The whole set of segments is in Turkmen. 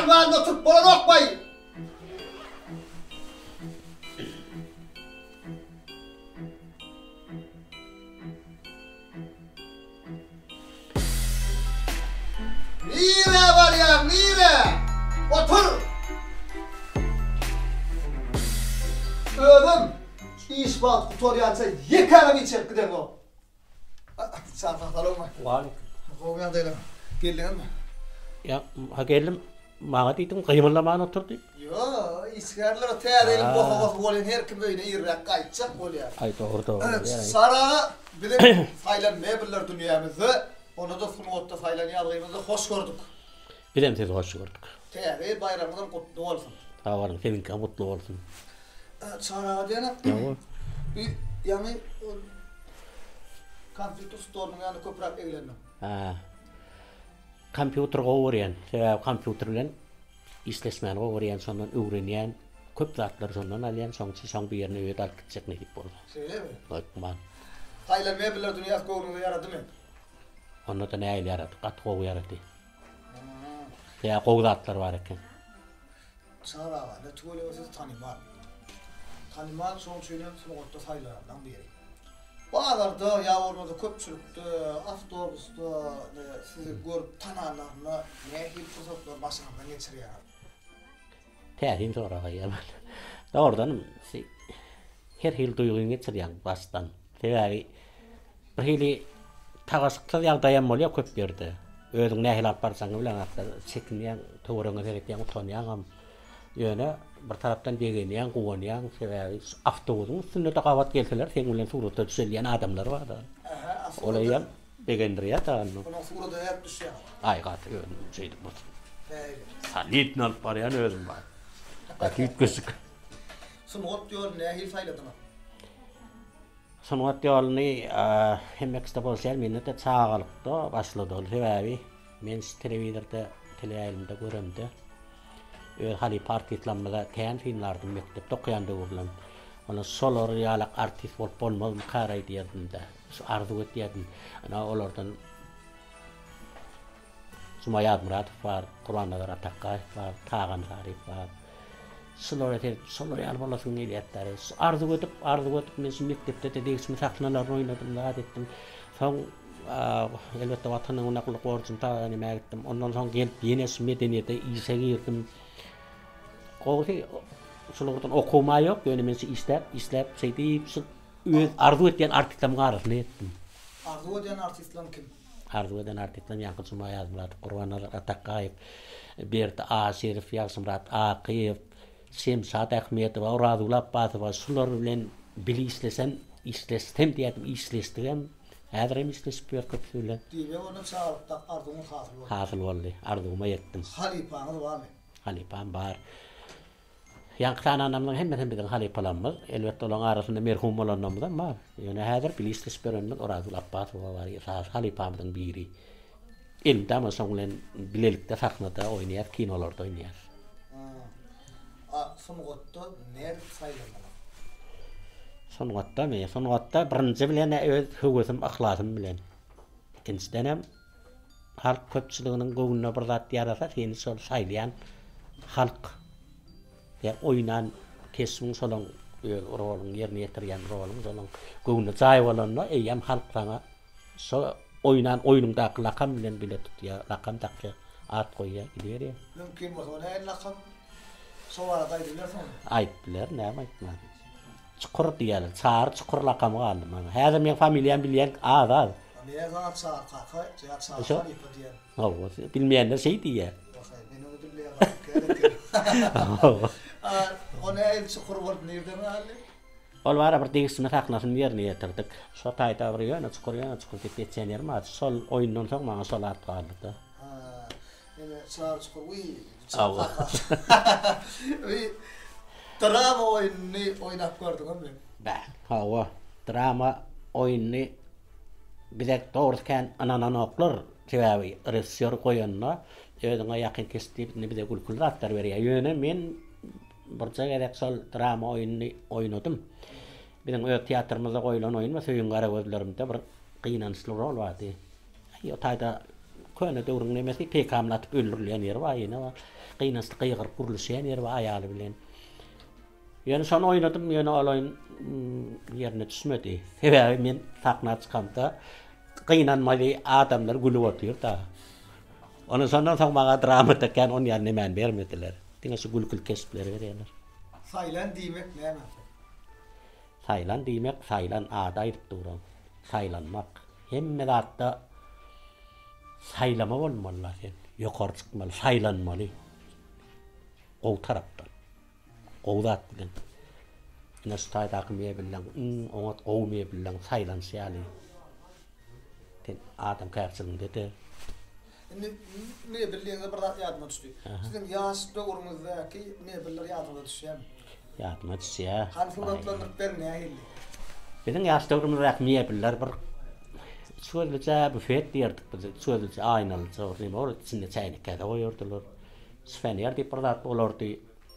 Normalny oturyp bolanokmaý? Nirä barýaň, nirä? Otur! Özüm iş wagty gutarýança ýekäňem içerik gideňok. Çarhan salowmaleýkim. Waleýkim. Gowy ýagdaýlar. Geldiňizmi? Ýa, ha geldim. Maňa diýdiň gymyldaman otur diýip. Ýo, işgärler täze ýylyň bosagasy bolýan her kim öýüne irräk gaýtjak bolýar. Aý dogry dogry. Sara biziň saýlan mebeller dünýämizde, onda-da sungatda saýlan ýazgymyzda hoş gördük. Bizem sizi hoş gördük. Täze ýyl baýramyňyzam gutly bolsun. Sag boluň, siziňkem gutly bolsun. Çary aga diýene bi ýaňy kompýuter stolunyň ýanynda köpräk eglendim. Hä. Kompýuter gowy görýän. Sebäbi kompýuter bilen işleşmäni gowy görýän, şondan öwrenýän, köp zatlary şondan alýan, şoň üçin şoň bir ýerini öýe-de alyp gitjek nesip bolsa. Şeýlemi? Hökman. Saýlan mebeller dünýäsi göwnüňize ýaradymy? Onda-da nähili ýarady? Gaty gowy ýarady. Sebäbi gowy zatlar bar eken. Çary aga, ne tüweleme siz tanymal. Tanymal şoň üçin hem sungatda saýlananlaň biri. Bazarda ýa bolmasa köpçülikde, awtobusda sizi görüp tananlarynda nähili pursatlary başyňyzdan geçirýäňiz? Täsin sorag aýaman. Dogrudanam her hili duýgyny geçirýäň başdan. Sebäbi Bir hili tagaşyksyz ýagdaýam bolýar köp ýerde. Özüňi nähili alyp barjagyňy bileňakda, çekinýäň, töweregiňe seretýäň, utanýaňam. Ýöne bir tarapdan begenýäň, guwanýaň, sebäbi şu awtobusyň üstünde-de gabat gelseler seň bilen surata düşelýän adamlar bar-da. Ol eýýäm begendirýär-de onda. Onuň surata nädip düşýäň? Aý gaty özüm şeýdip oturyp. Solidno alyp barýan özüm bar. Gaty üýtgeşik. Sungat ýoluny nähili saýladyňyz? Sungat ýoluny hemmekisde bolşy ýaly mende-de çagalykda başlady ol. Sebäbi men şu telewizorda, teleýaýlymda göremde öz halypa artistlerimize kän synlardym mekdepde okaýan döwürlem. Onda şolar ýalak artist bolup bolmazmyka-raý diýerdim-de. Şu arzuw etýärdim. Ana olardan Juma Ýazmyradow bar, Gurbannazar Atakgaýew bar, Tagan Saryýew bar. Şulara seredip, şolar ýaly bolasyň gelýärdi. Şu arzuw edip, arzuw edip men şu mekdepde-de degişme sahnalaryny oýnadym, zat etdim. Soň elbetde Watan öňünde gulluk borjumy taýyn nämä gitdim. Ondan soň gelip ýene şu medeniýete işe girdim. Gowusy şul ugurdan okuwym-a ýok, ýöne men şu işläp, işläp şeýdip şu öz arzuw etýän artistlerimiň arasyna ýetdim. Arzuw edýän artistleň kim? Arzuw eden artistlerim ýaňky Juma Ýazmyradow, Gurbannazar Atakgaýew, Berdi Aşyrow, Ýagşymyrat Akyýew, Şemşat Ahmedowa, Orazgül Apbasowa şular bilen bile işlesem, işleşsem diýýärdim, işleşdigem, häzir hem işleşip ýörüs köpüsi bilen. Diýmek onda çagalykdaky arzuwyňyz hasyl boldy. Hasyl boldy. Arzuwyma ýetdim. Halypaňyz barmy? Halypam bar. Ýaňky sananlarymyzyň hemmesem biziň halypalarymyz. Elbetde olaryň arasynda merhum bolanlarymyzam bar. Ýöne häzir bile işleşip ýörenimiz Orazgül Apbasowa bar, esasy halypamyzyň biri. Elmydama şoň bilen bilelikde sahnada oýnaýas, kinolarda oýnaýas. A sungatda nädip saýlandyňyz? Sungatdamy? Sungatda birinji bilen-ä öz höwesim, yhlasym bilen. Ikinjidenem Halk köpçüliginiň göwnüne bir zat ýarasa seni şol saýlaýan halk ýa oýnan keşbiň şolaň öz roluň ýerine ýetirýän roluň şolaň göwnüne jaý bolanda eýýäm halk saňa şo oýnan oýnuňdaky lakam bilen bile tutýar lakam dakýar at goýýar gidiberýär. Mümkin bolsa o nähili lakam? Şo barada aýdyp bilersiňizmi? Aýdyp bilerin näme aýtman. Çukur diýýärler. Çary Çukur lakamy galdy maňa. Häzir meň familiýamy bilýän az-az. A meň saňa Çary kaka ýa Çary halypa diýen. Hawa, bilmeýänler şeý diýýär. Ýok-aý, men ony bilmeýän adam kän eken. Hawa. A o nähili çukur bolup nirden galdy? Ol bara bir degişme sahnasyny ýerine ýetirdik. Şo taýda bir ýöne çukur, ýöne çukur diýip geçýän ýerim bar. Şol oýundan soň maňa şol at galdy-da. Ha, ene Çary Çukur, wiý, Çary kaka. Wiý, drama oýnuny oýnap gördüňizmi? Bäh, hawa, drama oýnuny bize dogrusy kän ynananoklar. Sebäbi režissýor goýanda özüňe ýakyn keşp diýip indi bize gülküli zatlar berýär. Ýöne men birje gezek şol drama oýnuny oýnadym. Biziň öz teatrymyzda goýlan oýun we Söýün gara gözlerimde bir gynançly rol bardy. Aý, o taýda. Köne döwrüň nemesi peýkamyny atyp öldürilýän ýeri bar, ýene bar. Gynançly gygyryp gürleşýän ýeri bar aýaly bilen. Ýöne şony oýnadym, ýöne ol oýun ýerine düşmedi. Sebäbi men sahna çykamda gynanmaly adamlar gülüp otyr-da. Ondan şondan soň maňa dramada kän on ýaly nemäni bermediler. Diňe şu gülküli keşpleri berýärler. Saýlan diýmek näme? Saýlan diýmek, saýlan ady aýdyp duran. Saýlanmak. Hemme zatda saýlama bolmaly-la sen. Ýokary çykmaly, saýlanmaly. Gowy tarapdan. Gowy zat bilen. Ine şu taýdaky mebelleň iň oňat gowy mebelleň saýlanyşy ýaly. Sen adamkärçiligiňde-de. Indi mebel diýeňde bir zat ýadyma düşdi. Siziň ýaş döwrüňizdäki mebeller ýadyňyza düşýärmi? Ýadyma düşýär. Hany suratlandyryp beriň nähili? Biziň ýaş döwrümizdäki mebeller bir üç gözlüje bufet diýerdik biz, üç gözlüje aýnalyja bir neme bolardy, içinde çäýnek käse goýardylar. Şifener diýip bir zat bolardy,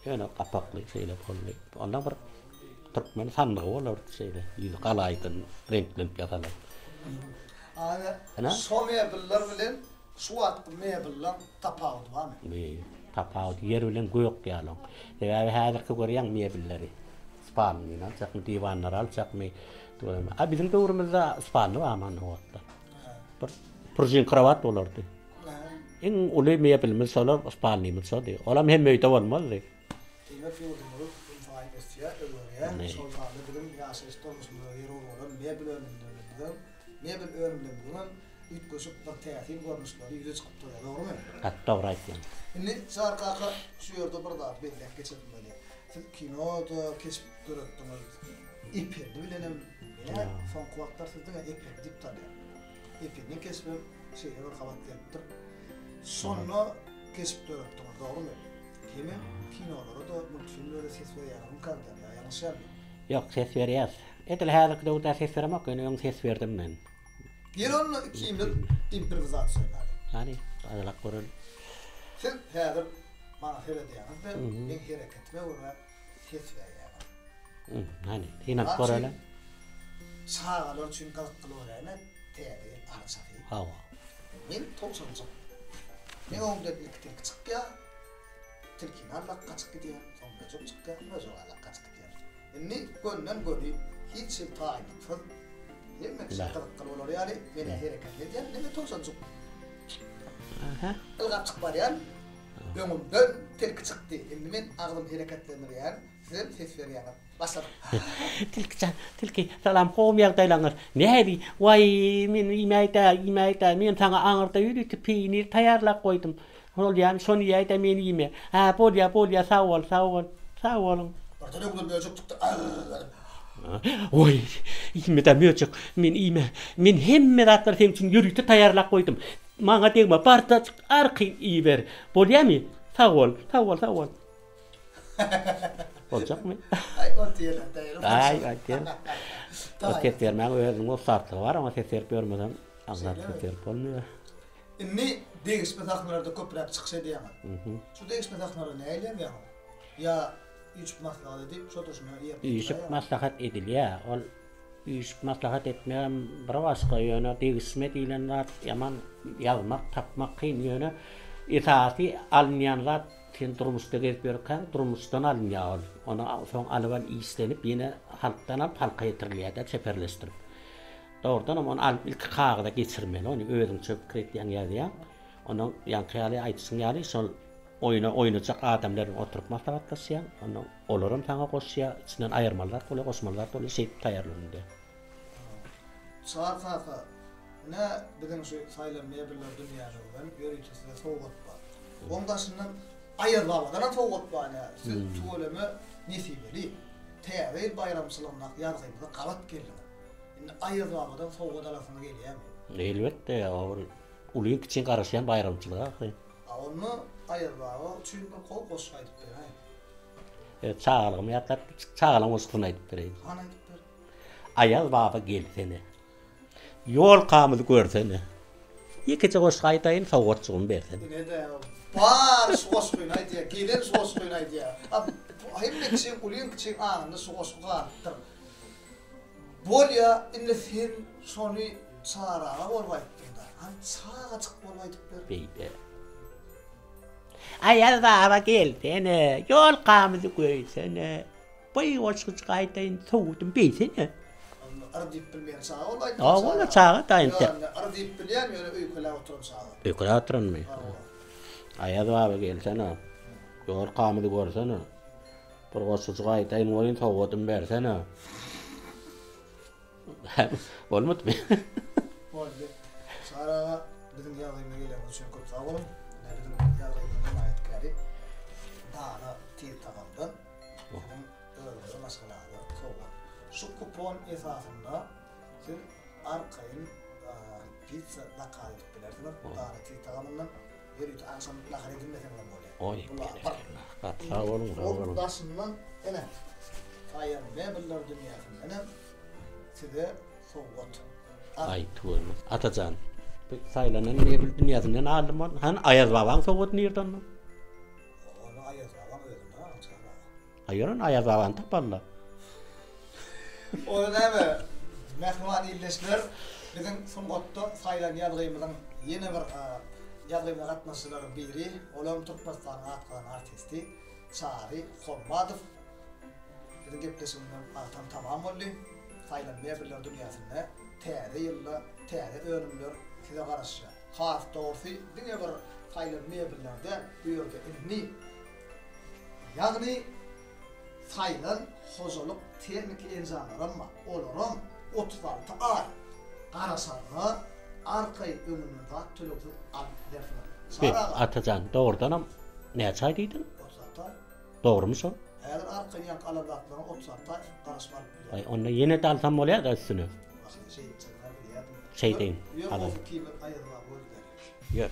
ýöne gapakly şeýle boldy. Ondan bir türkmen sandygy bolardy şeýle, ýüzi galaýdan reňklenip ýasalan. Ana, şo mebeller bilen şu wagtky mebellaň tapawudy barmy? Bi, tapawudy ýer bilen gök ýaly oň. Sebäbi häzirki görýäň mebelleri. Spalnyny aljakmy, diwanlary aljakmy, tüweleme. A biziň döwrümizde spalny barmy onda wagtda? Bir pružin krowat bolardy. Iň uly mebelimiz şolar, spalnymyz şody. Olam hemme öýde bolmazdy. Diýmek, ýurdumyz günsaýyn ösýär, özgerýär. Şol sanda biziň ýaşaýyş durmuşymyzda zerur bolan mebel önümlerimiziň, mebel önümlerimiziňem üýtgeşik bir täsin görnüşleri ýüze çykyp durýar. Dogrumy? Gaty dogry aýtýaň. Indi Çary kaka şu ýerde bir zady belläp geçesim gelýär. Siz kino-da keşp döretdiňiz. Ependi bilenem men-ä soňky wagtlar sizi diňe Ependi diýip tanýan. Ependiň keşbem şeýle bir gabat gelipdir. Şonda keşp döretdiňiz, dogrumy? Hemem kinolara-da, multfilmlere ses berýäňizmi kagda, ýa ýalňyşýarmy? Ýok, ses berýäs. Edil häzirki döwürde ses beremok, ýöne öň ses berdim men. Gel onda ikimiz improwizasiýa edäli. Hany, gazalap göreli. Siz häzir maňa seredýäňiz-de, meň hereketime görä ses berýäňiz. Hany, synanyp göreli. Çagalar üçin gyzykly boläýme Täze ýyl arçasy. Hawa. Men towşanjyk. Meň öňümden ilki tilki çykýar. Tilkini allak gaçyp gidýär. Soň möjek çykýar, möjegi allak gaçyp gidýär. Indi gönden-göni hiç hili taýynlyksyz hemme kişä gyzykly bolar ýaly men-ä hereket edýän, indi men towşanjyk. Ylgap çykyp barýan. Öňümden tilki çykdy. Indi men agzymy hereketlendirýän, sizem ses berýäňiz. Başladyk. Tilki jan, tilki, salam, gowumy ýagdaýlaryňyz? Nähili? Waý, meni iýmäý-dä, iýmäý-dä, men saňa aňyrda ýörite peýnir taýýarlap goýdum. Bolýamy, şony iýäý-dä, meni iýme. Hä, bolýa, bolýa, sag bol, sag bol, sag boluň. Birden öňden möjek çykdy. Arr! Waý, iýme-dä, möjek, meni iýme. Men hemme zatlary seň üçin ýörite taýýarlap goýdum. Maňa degme, bar-da, çyk, arkaýyn iýiber. Bolýamy? Sag bol, sag bol, sag bol. Boljakmy? Aý, otyr, däl. Aý, otyr. O ses bermäň özüniň ussatlygy bar, oňa ses berip ýörmeseň, aňsat ses berip bolmaýar. Indi degişme sahnalarda köpräk çykyş edýäňiz. Şu degişme sahnalar nähili ýaňy? Ýa üýşüp maslahat edip, şo durşuna ýerine ýetirýäňmi? Üýşüp maslahat edilýär. Ol üýşüp maslahat etmegem bir başga, ýöne degişme diýlen zat ýaman ýazmak, tapmak kyn, ýöne esasy alynýan zat Sen durmuşda gezip ýörkäň, durmuşdan alynýar ol. Ony soň alyp-al işlenip, ýene halkdan alyp, halka ýetirilýär-de, çeperleşdirip. Dogrudanam, ony alyp ilki kagyza geçirmeli, ony özüňçe pikir etýäň, ýazýaň. Ondan ýaňky ýaly, aýdyşyň ýaly, şol oýna oýnajak adamlar bilen oturyp maslahatlaşýaň. Ondan olaram saňa goşýar, içinden aýyrmaly zat bolýar, goşmaly zat bolýar, şeýdip taýýarlanylýar. Çary kaka, ine biziň şu saýlan mebeller dünýämizden ýörite size sowgat bar. Oň daşyndan Aýaz babadanam sowgat bar ine. Siz tüweleme nesibeli. Täze ýyl baýramçylygyndaky ýazgymyza gabat geldiňiz. Indi Aýaz babadan sowgat alasyňyz gelýärmi? Elbetde, o bir ulyň-kiçiň garaşýan baýramçylygy ahyry. A onda Aýaz baba üçin bir gowy goşgy aýdyp beräý. Çagalygymy ýatlap, çagalaň goşgusyny aýdyp bereýin. Hany aýdyp ber. Aýaz baba gelsene. Ýolkamyzy görsene. Ýekeje goşgy aýdaýyn, sowgatjygymy bersene. Ine-de, bary şu goşgyny aýdýar, gelen şu goşgyny aýdýar. A hemme kişiň, ulyň-kiçiň aňynda şu goşgy galypdyr. Bolýa, indi sen şony. Çary aga bolup aýtdyň-da. Hany çagajyk bolup aýdyp ber. Beýle. Aýaz baba gelsene, ýolkamyzy göýsene. Boý goşgujyk aýdaýyn, sowudym beýsene. Onda yr diýip bilmeýän çaga bolup aýtdyň. Hawa, ol çaga da entek. Ýöne yr diýip bilýän, ýöne öýkeläp oturan çaga. Öýkeläp oturanmy? Hawa. Aýaz baba gelsene, ýolkamyzy görsene. Bir goşgujyk aýdaýyn welin sowgadym bersene. Bolmadymy? Boldy. Çary aga, biziň ýazgymyza geleniňiz üçin köp sag boluň. Ine biziň ýazgymyzyň hemaýatkäri Dana tiz tagamdan siziň özüňize maşgalaňyza sowgat. Şu kupon esasynda siz arkaýyn pitsa zakaz edip bilersiňiz Dana tiz tagamyndan. Ýörite agşam nahar edinmeseňizem bolýar. Oý, berekella. Gaty sag boluň, sag boluň. Daşyndan ine saýan mebeller dünýäsindenem size sowgat. Aý, tüweleme. Atajan, bu saýlanan mebel dünýäsinden aldym ony. Hany Aýaz babaň sowgady nirde onda? Ony Aýaz babaň özünden alyň Çary aga. Aý, ýör ony Aýaz babany tapally. Ony näme, mähriban ildeşler, biziň sungatda saýlan ýazgymyzyň ýene bir ýazgymyza gatnaşyjylaryň biri, olam Türkmenistanyň at gazanan artisti Çary Hommadow. Biziň gepleşigimizem wagtam tamam boldy. Saýlan mebeller dünýäsinde täze ýylda täze önümler size garaşýar. Has dogrusy, diňe bir saýlan mebeller däl, bu ýerde indi, ýagny saýlan hojalyk tehniki enjamlaram bar. Olaram 36 aý garaşarda arkaýyn öňünden zat tölegsiz alyp bilersiňiz. Çary aga. Atajan, dogrudanam näçe aý diýdiň? 36 aý. Dogrumy şol? Häzir arkaýyn ýaňky alan zatlaryňy 36 aý garaşyp alyp bilýäň. Aý, onda ýene-de alsam bolýar-da üstüne. Ahyry şeýtjegini bilýärdim. Şeýdeýin, Ýör, alaý. gowy ikimiz Aýaz baba bolup gideris. Ýör.